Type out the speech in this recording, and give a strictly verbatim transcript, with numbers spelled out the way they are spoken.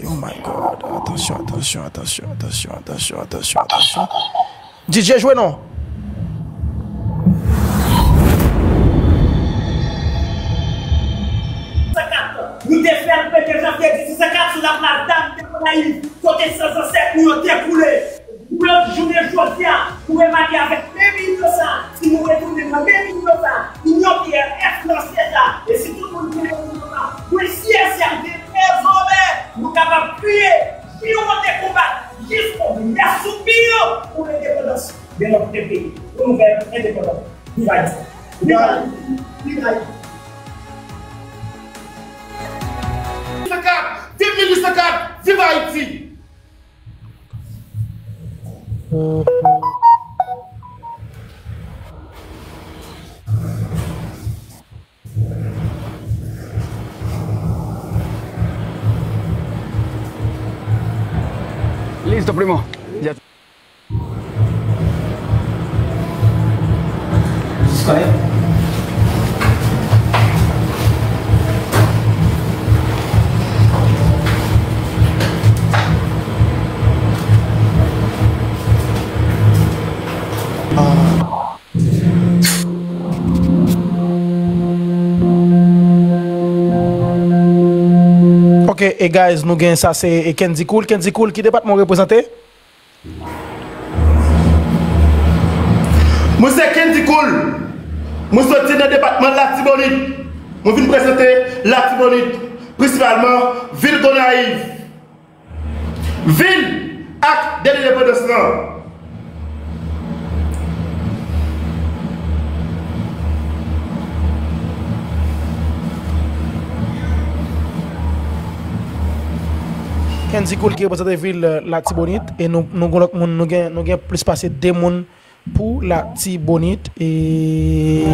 Oh my God. Atansyon, atansyon, atansyon, atansyon, atansyon, atansyon, atansyon. D J jwe non. Nou te fè l premye janvye dizuit san kat sou laplas dam de Gonayiv, kote san zansèt nou yo te koule. Lòt jounen jodi a, nou remake avèk menm inyon sa, si nou retounen nan menm inyon sa, inyon P R F nan Sena, e si tout moun konnen inyon sa, mwen syè sèten dezòmè, nou kapab kriye, si nou konte konbat jiskobou, lè sou pye pou lendepandans de nòt peyi, pou nou fè endepandans. Viv Ayiti! Viv Ayiti! Viv Ayiti! Viv Ayiti! Viv Ayiti! Listo, primo. Ya. Ok, e guys, nou gen sa, se, e, Kendy Cool. Kendy Cool, ki depatman w reprezante? Mwen se Kendy Cool. Mwen soti nan depatman Latibonit. Mwen vin prezante Latibonit, prensipalman vil Gonayiv. Vin ak dèt endepandans lan. Kendy Cool ki reprezante vil, eh, Latibonit, e nou, nou gen lòt moun, nou gen, nou gen plis pase de moun pou Latibonit, e